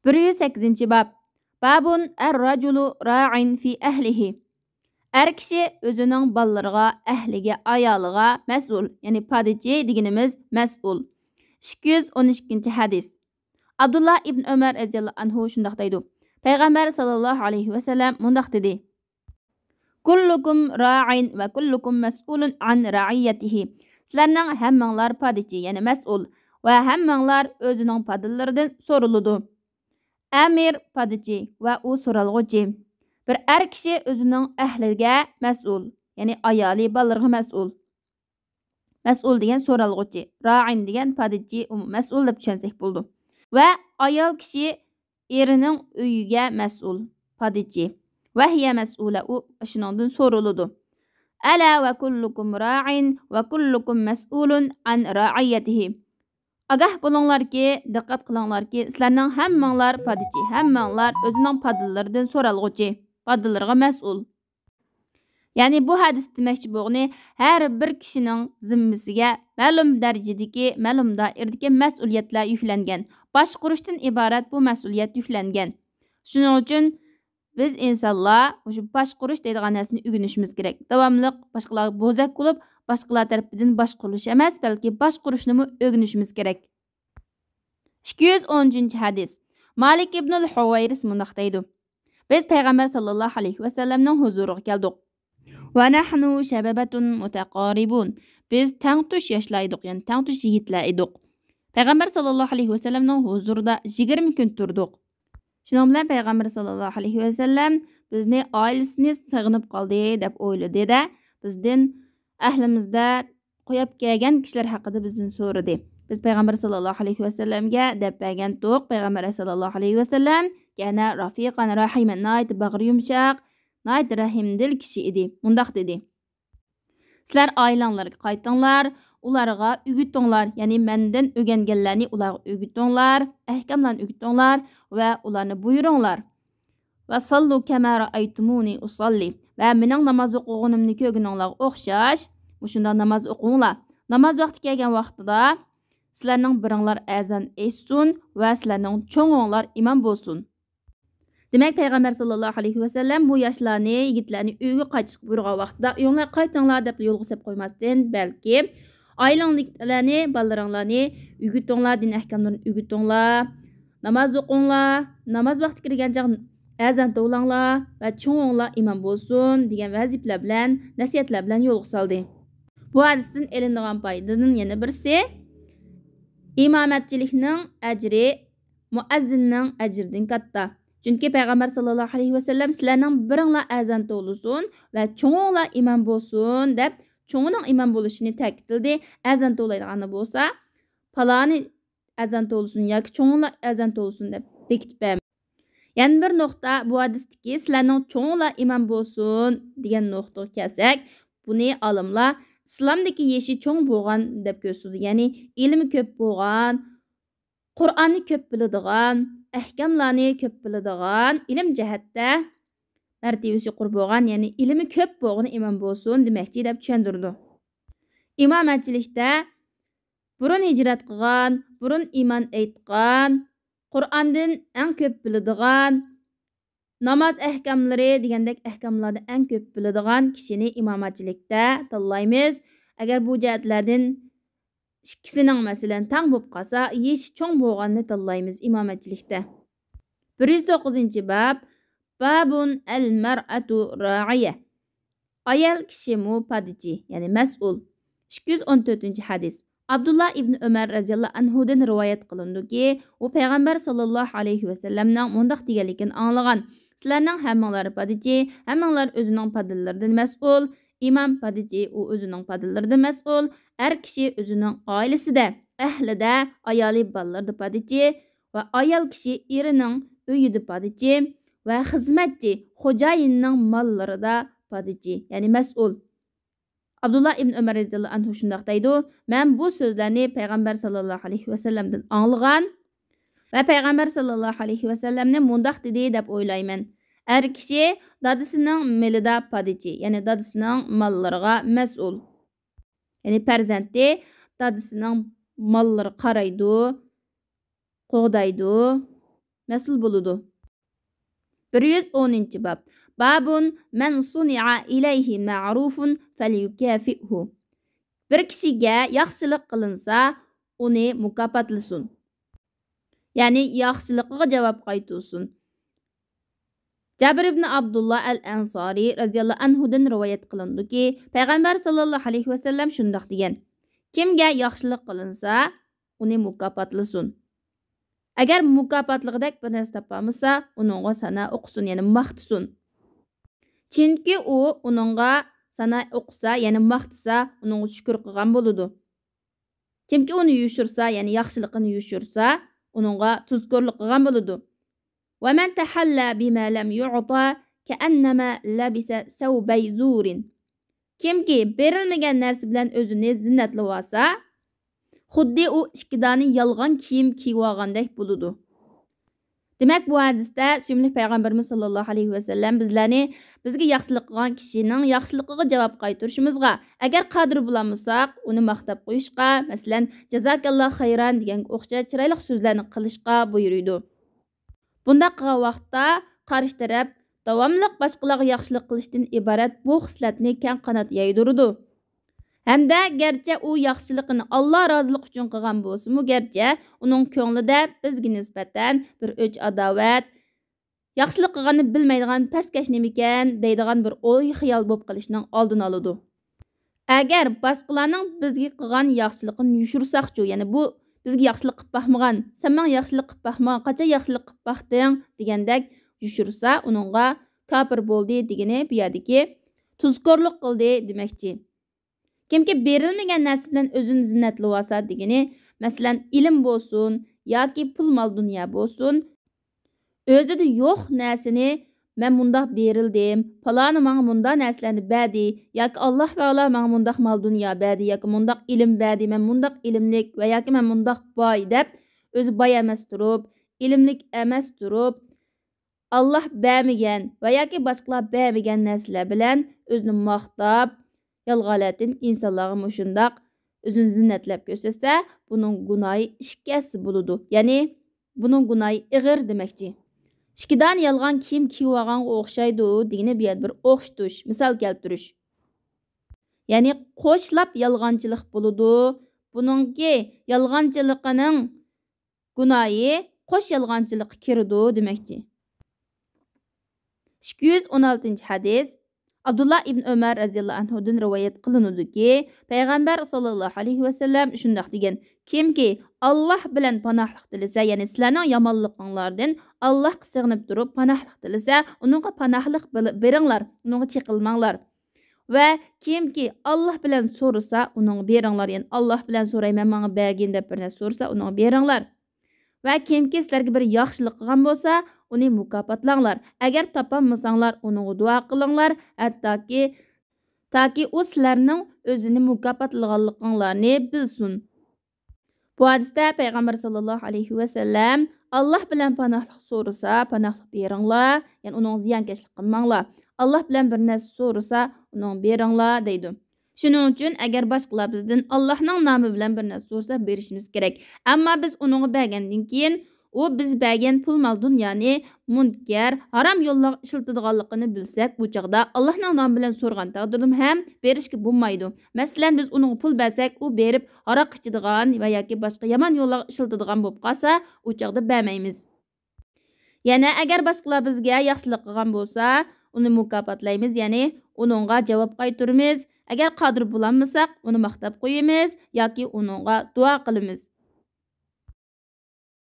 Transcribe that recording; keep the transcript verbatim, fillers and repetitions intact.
بىر يۈز سەككىزىنچى باب. بابۇن ئەر راجۇلۇ راعىن فى ئەھلىھى. ئەر كىشى ئۆزىنىڭ بالىلىرىغا، ئەھلىگە، ئايالىغا مەسئۇل، يەنى پادىچى دېگىنىمىز مەسئۇل. ئىككى يۈز ئون ئىككىنچى ھەدىس. ئابدۇللا ئىبن ئۆمەر رەزىياللاھۇ ئەنھۇ شۇنداق دەيدۇ، پەيغەمبەر ساللاللاھۇ ئەلەيھى ۋەسەللەم مۇنداق دېدى: كلكم راع وكلكم مسؤول عن رعيته. سىلەرنىڭ ھەممىڭلار پادىچى، يەنى مەسئۇل، ۋە ھەممىڭلار ئۆزىنىڭ پادىلىرىدىن سورىلىدۇ. ئەمىر پادىچى ۋە ئۇ سورالغۇچى. بىر ئەر كىشى ئۆزىنىڭ ئەھلىگە مەسئۇل، يەنى ئايالى، بالىلىرىغا مەسئۇل. مەسئۇل دېگەن سورالغۇچى، رائىن دېگەن پادىچى، ئۇ مەسئۇل دەپ چۈشەنسەك بولىدۇ. ۋە ئايال كىشى ئېرىنىڭ ئۆيىگە مەسئۇل، پادىچى. ۋەھىيە مەسئۇلە، ئۇ شۇنىڭدىن سورىلىدۇ. ئەلا ۋە كۇللۇكۇم رائىن ۋە كۇللۇكۇم مەسئۇلۇن ئەن رەئىيەتىھى. ئاگاھ بولۇڭلاركى، دىققەت قىلىڭلاركى، سىلەرنىڭ ھەممىڭلار پادىچى، ھەممىڭلار ئۆزىنىڭ پادىلىرىدىن سورالغۇچى، پادىلىرىغا مەسئۇل. يەنى بۇ ھەدىس دېمەكچى بولغىنى، ھەر بىر كىشىنىڭ زىممىسىگە مەلۇم دەرىجىدىكى، مەلۇم دائىرىدىكى مەسئۇلىيەتلەر يۈكلەنگەن. باشقۇرۇشتىن ئىبارەت بۇ مەسئۇلىيەت يۈكلەنگەن. شۇنىڭ ئۈچۈن بىز ئىنسانلار مۇشۇ باشقۇرۇش دەيدىغان نەرسىنى ئۆگىنىشىمىز كېرەك. داۋاملىق باشقىلارغا بوزەك بولۇپ، باشقىلار تەرىپىدىن باشقۇرۇلۇش ئەمەس، بەلكى باشقۇرۇشنىمۇ ئۆگىنىشىمىز كېرەك. ئىككى يۈز ئون ئۈچىنچى ھەدىس. مالىك ئىبنۇل ھۇۋەيرىس مۇنداق دەيدۇ: بىز پەيغەمبەر ساللاللاھۇ ئەلەيھى ۋەسەللەمنىڭ ھۇزۇرىغا كەلدۇق. ۋە نەھنۇ شەبەبەتۇن مۇتەقارىبۇن. بىز تەڭتۇش ياشلار ئىدۇق، يەنى تەڭتۇش يىگىتلەر ئىدۇق. پەيغەمبەر ساللاللاھۇ ئەلەيھى ۋەسەللەمنىڭ ھۇزۇرىدا يىگىرمە كۈن تۇردۇق. شۇنىڭ بىلەن پەيغەمبەر ساللاللاھۇ ئەلەيھى ۋەسەللەم بىزنى، ئائىلىسىنى سېغىنىپ قالدى دەپ ئويلىدى-دە، بىزدىن ئەھلىمىزدە قويۇپ كەلگەن كىشىلەر ھەققىدە بىزدىن سورىدى. بىز پەيغەمبەر ساللاللاھۇ ئەلەيھى ۋەسەللەمگە دەپ بەرگەنتۇق. پەيغەمبەر ساللاللاھۇ ئەلەيھى ۋەسەللەم كان رفيقا رحيما، ناھايىتى باغرى يۇمشاق، ناھايىتى رەھىمدىل كىشى ئىدى. مۇنداق دېدى: سىلەر ئائىلەڭلارغا قايتىڭلار، ئۇلارغا ئۆگىتىڭلار، يەنى مەندىن ئۆگەنگەنلەرنى ئۇلارغا ئۆگىتىڭلار، ئەھكاملارنى ئۆگىتىڭلار ۋە ئۇلارنى بۇيرۇڭلار. ۋە ساللۇ كەما رەئەيتۇمۇنى ئۇساللى. ۋە مېنىڭ ناماز ئوقۇغىنىمنى كۆرگىنىڭلارغا ئوخشاش مۇشۇنداق ناماز ئوقۇڭلار. ناماز ۋاقتى كەلگەن ۋاقتىدا سىلەرنىڭ بىرىڭلار ئەزان ئېيتسۇن ۋە سىلەرنىڭ چوڭۇڭلار ئىمام بولسۇن. دېمەك، پەيغەمبەر ساللاللاھۇ ئەلەيھى ۋەسەللەم بۇ ياشلارنى، يىگىتلەرنى ئۆيگە قايتىشقا بۇيرۇغان ۋاقتىدا، ئۆيۈڭلارغا قايتىڭلار دەپلا يولغا سېلىپ قويماستىن، بەلكى ئائىلەڭدىكىلەرنى، بالىلىرىڭلارنى ئۆگىتىڭلار، دىن ئەھكاملىرىنى ئۆگىتىڭلار، ناماز ئوقۇڭلار، ناماز ۋاقتى كىرگەن چاغ ئەزان توۋلاڭلار ۋە چوڭۇڭلار ئىمام بولسۇن دېگەن ۋەزىپىلەر بىلەن، نەسىھەتلەر بىلەن يولغا سالدى. بۇ ھەدىستىن ئېلىنىدىغان پايدىنىڭ يەنە بىرسى، ئىمامەتچىلىكنىڭ ئەجرى مۇئەززىننىڭ ئەجرىدىن كاتتا. چۈنكى پەيغەمبەر ساللاللاھۇ ئەلەيھى ۋەسەللەم، سىلەرنىڭ بىرىڭلار ئەزان توۋلىسۇن ۋە چوڭۇڭلار ئىمام بولسۇن دەپ، چوڭىنىڭ ئىمام بولۇشىنى تەكىتلىدى. ئەزان توۋلايدىغاندا بولسا، پالانى ئەزان توۋلىسۇن ياكى چوڭۇڭلار ئەزان توۋلىسۇن دەپ بېكىتىپ بەرمىدى. يەنە بىر نۇقتا، بۇ ھەدىستىكى سىلەرنىڭ چوڭۇڭلار ئىمام بولسۇن دېگەن نۇقتىغا كەلسەك، بۇنى ئالىملار ئىسلامدىكى يېشى چوڭ بولغان دەپ كۆرسىتىدۇ. يەنى ئىلمى كۆپ بولغان، قۇرئاننى كۆپ بىلىدىغان، ئەھكاملارنى كۆپ بىلىدىغان، ئىلىم جەھەتتە مەرتىۋىسى يۇقىرى بولغان، يەنى ئىلمى كۆپ بولغىنى ئىمام بولسۇن دېمەكچى دەپ چۈشەندۈرىدۇ. ئىمامەتچىلىكتە بۇرۇن ھىجرەت قىلغان، بۇرۇن ئىمان ئېيتقان، قۇرئاندىن ئەڭ كۆپ بىلىدىغان، ناماز ئەھكاملىرى دېگەندەك ئەھكاملارنى ئەڭ كۆپ بىلىدىغان كىشىنى ئىمامەتچىلىكتە تاللايمىز. ئەگەر بۇ جەھەتلەردىن ئىككىسىنىڭ، مەسىلەن، تەڭ بولۇپ قالسا، يېشى چوڭ بولغاننى تاللايمىز ئىمامەتچىلىكتە. بىر يۈز توققۇزىنچى باب، بابۇن ئەل مەرئەتۇ راعىيە. ئايال كىشىمۇ پادىچى، يەنى مەسئۇل. ئىككى يۈز ئون تۆتىنچى ھەدىس. ئابدۇللا ئىبن ئۆمەر رەزىياللاھۇ ئەنھۇدىن رىۋايەت قىلىنىدۇكى، ئۇ پەيغەمبەر ساللاللاھۇ ئەلەيھى ۋەسەللەمنىڭ مۇنداق دېگەنلىكىنى ئاڭلىغان: سىلەرنىڭ ھەممىڭلار پادىچى، ھەممىڭلار ئۆزىنىڭ پادىلىرىدىن مەسئۇل. ئىمام پادىچى، ئۇ ئۆزىنىڭ پادىلىرىدىن مەسئۇل. ئەر كىشى ئۆزىنىڭ ئائىلىسىدە، ئەھلىدە، ئايالى، بالىلىرىدا پادىچى ۋە ئايال كىشى ئېرىنىڭ ئۆيىدە پادىچى ۋە خىزمەتچى، خوجايىننىڭ ماللىرىدا پادىچى، يەنى مەسئۇل. ئابدۇللا ئىبن ئۆمەر رەزىياللاھۇ ئەنھۇ شۇنداق دەيدۇ: مەن بۇ سۆزلەرنى پەيغەمبەر ساللاللاھۇ ئەلەيھى ۋەسەللەمدىن ئاڭلىغان ۋە پەيغەمبەر ساللاللاھۇ ئەلەيھى ۋەسەللەمنى مۇنداق دېدى دەپ ئويلايمەن: ئەر كىشى دادىسىنىڭ مېلىدا پادىچى، يەنى دادىسىنىڭ ماللىرىغا مەسئۇل. يەنى پەرزەنتى دادىسىنىڭ ماللىرىغا قارايدۇ، قوغدايدۇ. مەسئۇل بولىدۇ. بىر يۈز ئونىنچى باب. بابۇن مەن سۇنىئە ئىلەيھى مەرۇفۇن فەليۇكافىئھۇ. بىر كىشىگە ياخشىلىق قىلىنسا، ئۇنى مۇكاپاتلىسۇن. يەنى ياخشىلىقىغا جاۋاب قايتۇرسۇن. جابىر ئىبن ئابدۇللا ئەل ئەنسارى رەزىياللاھۇ ئەنھۇدىن رىۋايەت قىلىنىدۇكى، پەيغەمبەر ساللاللاھۇ ئەلەيھى ۋەسەللەم شۇنداق دېگەن: كىمگە ياخشىلىق قىلىنسا، ئۇنى مۇكاپاتلىسۇن. ئەگەر مۇكاپاتلىغۇدەك بىر نەرسە تاپالمىسا، ئۇنىڭغا سانا ئوقۇسۇن، يەنى ماختىسۇن. چۈنكى ئۇ ئۇنىڭغا سانا ئوقۇسا، يەنى ماختىسا، ئۇنىڭغا شۈكۈر قىلغان بولىدۇ. كىمكى ئۇنى يوشۇرسا، يەنى ياخشىلىقىنى يوشۇرسا، ئۇنىڭغا تۇزكورلۇق قىلغان بولىدۇ. ومن تحلى بما لم يعط كأنما لبس ثوبي زور. كىمكى بېرىلمىگەن نەرسە بىلەن ئۆزىنى زىننەتلىۋالسا، خۇددى ئۇ ئىككى دانە يالغان كىيىم كىيىۋالغاندەك بولىدۇ. دېمەك، بۇ ھەدىستە سۆيۈملۈك پەيغەمبىرىمىز ساللاللاھۇ ئەلەيھى ۋەسەللەم بىزلەرنى بىزگە ياخشىلىق قىلغان كىشىنىڭ ياخشىلىقىغا جاۋاب قايتۇرۇشىمىزغا، ئەگەر قادىر بولالمىساق، ئۇنى ماختاپ قويۇشقا، مەسىلەن، جازاكاللا خەيران دېگەنگە ئوخشاش چىرايلىق سۆزلەرنى قىلىشقا بۇيرۇيدۇ. بۇنداق قىلغان ۋاقىتتا قارشى تەرەپ داۋاملىق باشقىلارغا ياخشىلىق قىلىشتىن ئىبارەت بۇ خىسلەتنى كەڭ قانات يايدۇرىدۇ. ھەمدە گەرچە ئۇ ياخشىلىقىنى ئاللا رازىلىقى ئۈچۈن قىلغان بولسىمۇ، گەرچە ئۇنىڭ كۆڭلىدە بىزگە نىسبەتەن بىر ئۆچ-ئاداۋەت، ياخشىلىق قىلغاننى بىلمەيدىغان پەسكەش نېمىكەن دەيدىغان بىر ئوي-خىيال بولۇپ قېلىشنىڭ ئالدىنى ئالىدۇ. ئەگەر باشقىلارنىڭ بىزگە قىلغان ياخشىلىقىنى يوشۇرساقچۇ، يەنى بۇ بىزگە ياخشىلىق قىلىپ باقمىغان، سەن ماڭا ياخشىلىق قىلىپ باقمىغان، قاچان ياخشىلىق قىلىپ باقتىڭ دېگەندەك يوشۇرسا، ئۇنىڭغا كاپىر بولدى دېگىنى بۇ يەردىكى تۇزكورلۇق قىلدى دېمەكچى. كىمكى بېرىلمىگەن نەرسە بىلەن ئۆزىنى زىننەتلىۋالسا دېگىنى، مەسىلەن، ئىلىم بولسۇن ياكى پۇل مال دۇنيا بولسۇن، ئۆزىدە يوق نەرسىنى مەن مۇنداق بېرىلدىم، پالانى ماڭا مۇنداق نەرسىلەرنى بەردى، ياكى ئاللا تائالا ماڭا مۇنداق مال دۇنيا بەردى، ياكى مۇنداق ئىلىم بەردى، مەن مۇنداق ئىلىملىك ۋە ياكى مەن مۇنداق باي دەپ، ئۆزى باي ئەمەس تۇرۇپ، ئىلىملىك ئەمەس تۇرۇپ، ئاللا بەرمىگەن ۋە ياكى باشقىلار بەرمىگەن نەرسىلەر بىلەن ئۆزىنى ماختاپ، يالغانلىقتىن ئىنسانلارغا مۇشۇنداق ئۆزىنى زىننەتلەپ كۆرسەتسە، بۇنىڭ گۇناھى ئىككى ھەسسە بولىدۇ. يەنى بۇنىڭ گۇناھى ئېغىر دېمەكچى. ئىككى دانە يالغان كىيىم كىيىۋالغانغا ئوخشايدۇ دېگىنى بۇ يەردە بىر ئوخشىتىش، مىسال كەلتۈرۈش. يەنى قوشلاپ يالغانچىلىق بولىدۇ. بۇنىڭكى يالغانچىلىقىنىڭ گۇناھى قوش يالغانچىلىققا كىرىدۇ دېمەكچى. ئىككى يۈز ئون ئالتىنچى ھەدىس. ئابدۇللا ئىبن ئۆمەر رەزىياللاھۇ ئەنھۇدىن رىۋايەت قىلىنىدۇكى، پەيغەمبەر ساللاللاھۇ ئەلەيھى ۋەسەللەم شۇنداق دېگەن: كىمكى ئاللاھ بىلەن پاناھلىق تىلىسە، يەنى سىلەرنىڭ يامانلىقىڭلاردىن ئاللاھقا سىغىنىپ تۇرۇپ پاناھلىق تىلىسە، ئۇنىڭغا پاناھلىق بىل-، بېرىڭلار، ئۇنىڭغا چېقىلماڭلار. ۋە كىمكى ئاللاھ بىلەن سورىسا، ئۇنىڭغا بېرىڭلار، يەنى ئاللاھ بىلەن سورايمەن، ماڭا بەرگىن دەپ بىر نەرسە سورىسا، ئۇنىڭغا بېرىڭلار. ۋە كىمكى سىلەرگە بىر ياخشىلىق قىلغان بولسا، ئۇنى مۇكاپاتلاڭلار. ئەگەر تاپالمىساڭلار، ئۇنىڭغا دۇئا قىلىڭلار. ھەتتاكى، تاكى ئۇ سىلەرنىڭ ئۆزىنى مۇكاپاتلىغانلىقىڭلارنى بىلسۇن. بۇ ھەدىستە پەيغەمبەر ساللاللاھۇ ئەلەيھى ۋەسەللەم، ئاللاھ بىلەن پاناھلىق سورىسا، پاناھلىق بېرىڭلار، يەنى ئۇنىڭغا زىيانكەشلىك قىلماڭلار. ئاللاھ بىلەن بىر نەرسە سورىسا، ئۇنىڭغا بېرىڭلار دەيدۇ. شۇنىڭ ئۈچۈن ئەگەر باشقىلار بىزدىن ئاللاھنىڭ نامى بىلەن بىر نەرسە سورىسا، بېرىشىمىز كېرەك. ئەمما بىز ئۇنىڭغا بەرگەندىن كېيىن، ئۇ بىز بەرگەن پۇل مال دۇنيانى مۇنكەر، ھارام يوللارغا ئىشلىتىدىغانلىقىنى بىلسەك، ئۇ چاغدا ئاللاھنىڭ نامى بىلەن سورىغان تەقدىردىمۇ ھەم بېرىشكە بولمايدۇ. مەسىلەن، بىز ئۇنىڭغا پۇل بەرسەك، ئۇ بېرىپ ھاراق ئىچىدىغان ۋە ياكى باشقا يامان يوللارغا ئىشلىتىدىغان بولۇپ قالسا، ئۇ چاغدا بەرمەيمىز. يەنە ئەگەر باشقىلار بىزگە ياخشىلىق قىلغان بولسا، ئۇنى مۇكاپاتلايمىز، يەنى ئۇنىڭغا جاۋاب قايتۇرىمىز. ئەگەر قادىر بولالمىساق، ئۇنى ماختاپ قويىمىز ياكى ئۇنىڭغا دۇئا قىلىمىز.